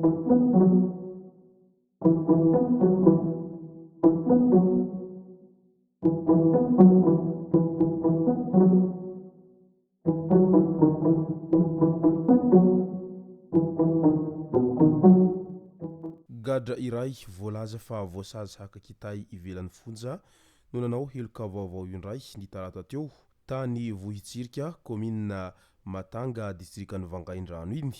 Gadra iray voalaza fa voasazy haka kitay ivelan'ny fonja no nanao heloka vaovao indray ny talata teo, tany Vohitsirika, kaominina Matanga, distrikan'i Vangaindrano iny.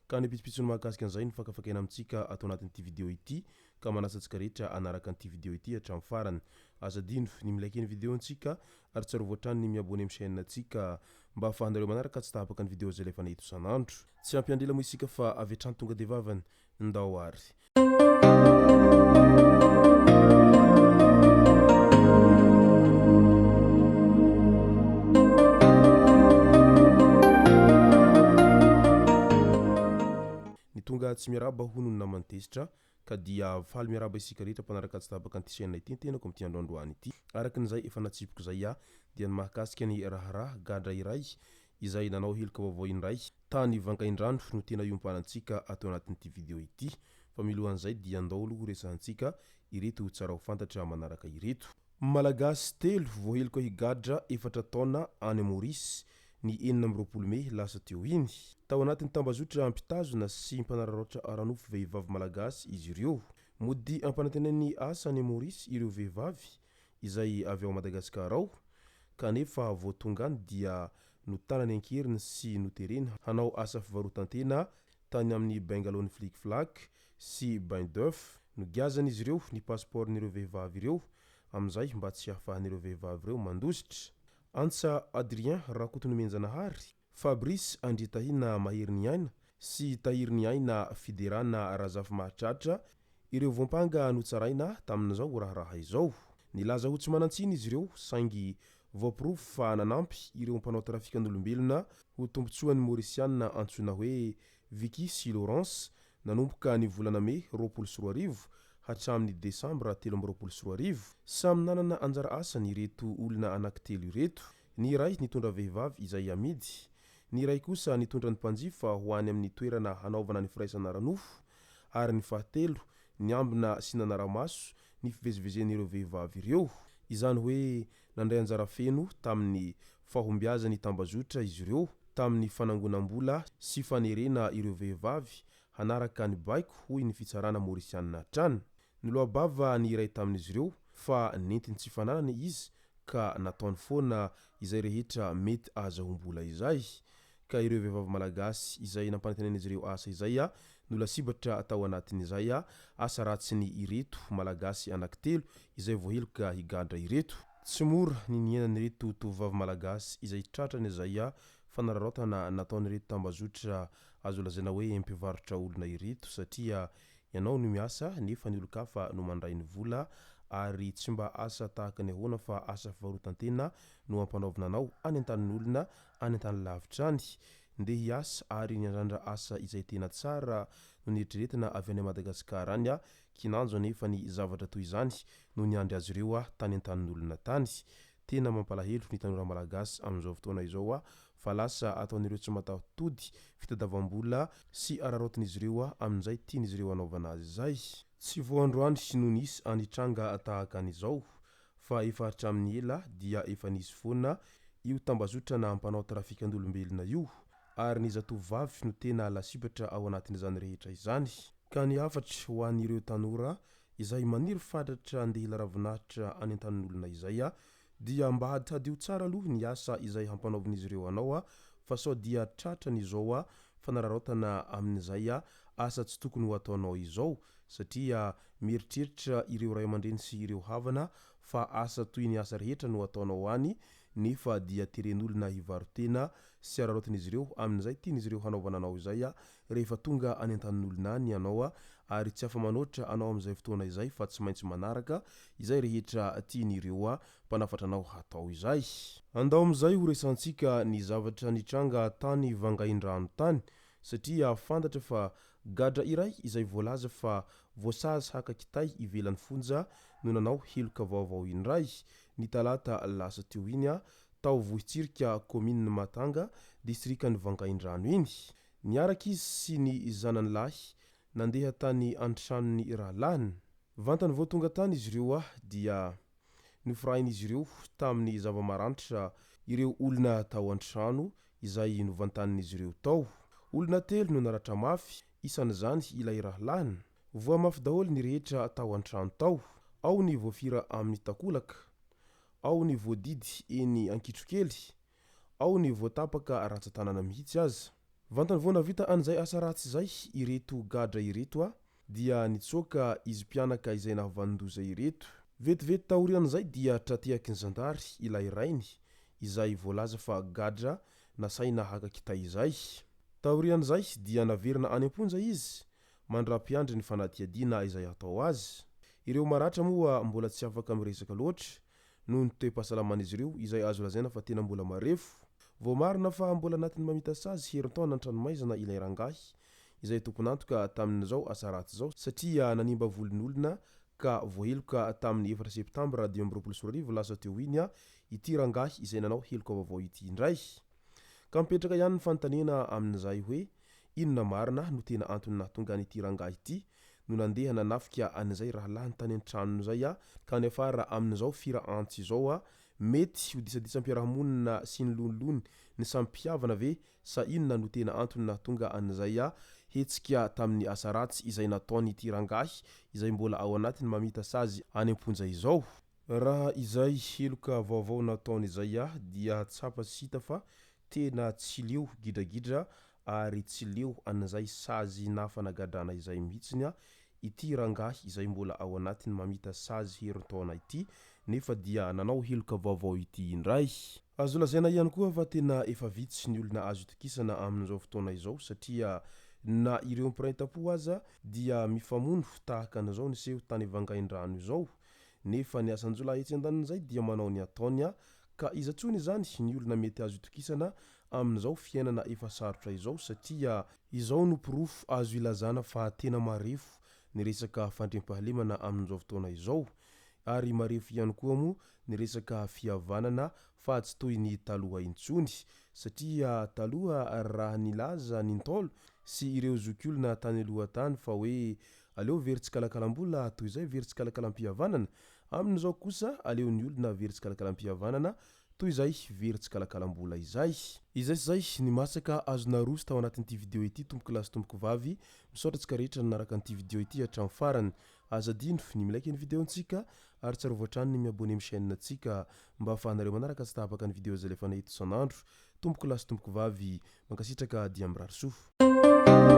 Ka ny pitsopitsony mahakasika an'izay no fakafakaina amintsika ato anatin'ity video ity ka manasa antsika rehetra hanaraka an'ity video ity hatramin'ny farany. Aza adino ny mi-like ny video antsika ary tsarovy hatrany ny mi-abonner amin'ny chaîne antsika mba ahafahanareo manaraka tsy tapaka ny video izay alefanay eto isan'andro. Tsy hampiandry ela moa isika fa avy hatrany tonga dia vavany. Ndao ary. Ny tonga tsy miarahaba hono ny naman'i Tezitra ka dia faly miarahaba isika rehetra mpanaraka tsy tapaka an'ity chaîne ity ny tenako amin'ity andro androany ity. Araka ny izay efa natsipiko izay aho dia ny mahakasika ny raharaha gadra iray izay nanao heloka vaovao indray tany Vangaindrano no tena iompanantsika ato anatin'ity video ity. Fa milohan'izay dia ndao aloha horesahantsika ireto tsara ho fantatra manaraka ireto. Malagasy telo voaheloka higadra efatra taona any Maurice ny 26 mey lasa teo iny. Tao anatin'ny tambazotra mpitazona sy mpanararaotra ara-nofo vehivavy malagasy izy ireo. Mody ampanantenain'ny asa any Maurice ireo vehivavy izay avy ao Madagasikara ao kanefa vao tonga any dia notanany an-keriny sy notereny hanao asa fivarotan-tena tany amin'ny Bungalow-n'i Flic Flac sy Bain d'oeuf. Nogiazan'izy ireo ny pasipaoron'ireo vehivavy ireo amin'izay mba tsy hahafahan'ireo vehivavy ireo mandositra. Antsa Adrien Rakotonomenjanahary, Fabrice Andriatahina Maheriniaina sy Tahiriniaina Fiderana Razafimahatratra ireo voampanga notsaraina tamin'izao raharaha izao. Nilaza ho tsy manan-tsiny izy ireo saingy voaporofo fa nanampy ireo mpanao trafikan'olombelona ho tombontsoan'ny Maorisiana antsoina hoe Vicky sy Laurence nanomboka ny volana mey 2020 hatramin'ny desambra 2023. Samy nanana anjara asany ireto olona anankitelo ireto, ny iray nitondra vehivavy izay amidy, ny iray kosa nitondra ny mpanjifa ho any amin'ny toerana hanaovana ny firaisana ara-nofo ary ny fahatelo niambina sy nanara-maso ny fivezivezen'ireo vehivavy ireo. Izany hoe nandray anjara feno tamin'ny fahombiazan'ny tambazotra izy ireo tamin'ny fanangonam-bola sy fanerena ireo vehivavy hanaraka ny baiko, hoy ny fitsarana Maorisianina hatrany. Niloa-bava ny iray tamin'izy ireo fa nentin'ny tsy fananany izy ka nataony foana izay rehetra mety ahazahoam-bola izay. Ka ireo vehivavy malagasy izay nampanantenain'izy ireo asa izay no lasibatra tao anatin'izay asa ratsiny ireto malagasy anankitelo izay voaheloka higadra ireto. Tsy mora ny niainan'ireto tovovavy malagasy izay tratran'izay fanararaotana nataon'ireto tambazotra azo lazaina hoe mpivarotra olona ireto satria ianao no miasa nefa ny olon-kafa no mandray ny vola ary tsy mba asa tahaka ny ahoana fa asa fivarotan-tena no ampanaovina anao any an-tanin'olona any an-tany lavitra any. Ndeha hiasa ary niandrandra asa izay tena tsara no nieritreretina avy any Madagasikara any kinanjo anefa ny zavatra toy izany no niandry azy ireo tany an-tanin'olona tany. Tena mampalahelo ny tanora malagasy amin'izao fotoana izao fa lasa ataon'ireo tsy mataho-tody fitadavam-bola sy araraotin'izy ireo amin'izay tian'izy ireo hanaovana azy izay. Tsy vao androany no nisy any tranga tahaka an'izao fa efa hatramin'ny ela dia efa nisy foana io tambazotrana mpanao trafikan'olombelona io ary ny zatovovavy no tena lasibatra ao anatin'izany rehetra izany. Ka ny hafatra ho an'ireo tanora izay maniry fatratra andeha hila ravinahitra any an-tanin'olona izay dia mba hadihadiho tsara aloha ny asa izay hampanaovin'izy ireo anao fa sao dia tratran'izao fanararaotana amin'izay asa tsy tokony ho ataonao izao satria mieritreritra ireo ray aman-dreny sy ireo havana fa asa toy ny asa rehetra no ataonao any nefa dia teren'olona hivaro-tena sy araraotin'izy ireo amin'izay tian'izy ireo hanaovana anao izay rehefa tonga any an-tanin'olona any ianao ary tsy afa-manoatra anao amin'izay fotoana izay fa tsy maintsy manaraka izay rehetra tian'ireo mpanafatra anao hatao izay. Andao amin'izay ho resantsika ny zavatra nitranga tany Vangaindrano tany satria fantatra fa gadra iray izay voalaza fa voasazy haka kitay ivelan'ny fonja no nanao heloka vaovao indray ny talata lasa teo iny tao Vohitsirika kaominina Matanga distrikan'i Vangaindrano iny. Niaraka izy sy ny zanany lahy. nandeha tany an-tranon'ny rahalahiny. Vantany vao tonga tany izy ireo dia nofirahin'izy ireo tamin'ny zava-maranitra ireo olona tao an-trano izay novantanin'izy ireo tao. Olona telo no naratra mafy, isan'izany ilay rahalahiny. Voa mafy daholo ny rehetra tao an-trano tao. Ao ny voafira amin'ny takolaka, ao ny voadidy eny ankitrokely, ao ny voatapaka rantsan-tanana mihitsy aza. Vantany vao nahavita an'izay asa ratsy izay ireto gadra ireto dia nitsoaka izy mpianaka izay nahavanon-doza ireto. Vetivety taorian'izay dia tra-tehaky ny zandary ilay rainy izay voalaza fa gadra nasaina haka kitay izay. Taorian'izay dia naverina any am-ponja izy mandra-piandry ny fanadihadiana izay hatao azy. Ireo maratra moa mbola tsy afaka miresaka loatra noho ny toe-pahasalaman'izy ireo izay azo lazaina fa tena mbola marefo. Voamarina fa mbola anatin'ny mamita sazy herintaona an-tranomaizana ilay rangahy izay tompon'antoka tamin'izao asa ratsy izao satria nanimba volon'olona ka voaheloka tamin'ny efatra septambra 2025 lasa teo iny ity rangahy izay nanao heloka vaovao ity indray. Ka mipetraka ihany ny fanontaniana amin'izay hoe inona marina no tena antony nahatonga an'ity rangahy ity no nandeha nanafika an'izay rahalahiny tany an-tranony izay ka niafara amin'izao fira antsy izao mety ho disadisam-piarahamonina sy ny lonilony ny samy mpihavana ve sa inona no tena antony nahatonga an'izay hetsika tamin'ny asa ratsy izay nataon'ity rangahy izay mbola ao anatin'ny mamita sazy any am-ponja izao? Raha izay heloka vaovao nataony izay dia tsapa sy hita fa tena tsy leo gidragidra ary tsy leo an'izay sazy na fanagadrana izay mihitsiny ity rangahy izay mbola ao anatin'ny mamita sazy herintaona ity nefa dia nanao heloka vaovao ity indray. Azo lazaina ihany koa fa tena efa vitsy ny olona azo itokisana amin'izao fotoana izao satria na ireo mpiray tampo aza dia mifamono tahaka an'izao niseho tany Vangaindrano izao nefa ny asan-jiolahy etsy andanin'izay dia manao ny ataony ka iza tsony izany ny olona mety azo itokisana amin'izao fiainana efa sarotra izao satria izao no porofo azo ilazana fa tena marefo ny resaka fandriampahalemana amin'izao fotoana izao ary marefo ihany koa moa ny resaka fihavanana fa tsy toy ny taloha intsony satria taloha raha nilaza ny Ntaolo sy ireo zokiolona tany aloha tany fa hoe aleo very tsikalakalam-bola toy izay very tsikalakalam-pihavanana, amin'izao kosa aleo ny olona very tsikalakalam-pihavanana toy izay very tsikalakalam-bola izay. Izay sy izay ny masaka azo naroso tao anatin'ity video ity tompoko lahy sy tompoko vavy, misaotra antsika rehetra nanaraka an'ity video ity hatramin'ny farany. Aza adino ny mi-like ny video-ntsika ary tsarovy hatrany ny mi-abonner amin'ny chaîne-ntsika mba ahafahanareo manaraka tsy tapaka ny video izay alefanay eto isan'andro. Tompoko lahy sy tompoko vavy, mankasitraka dia mirary soa.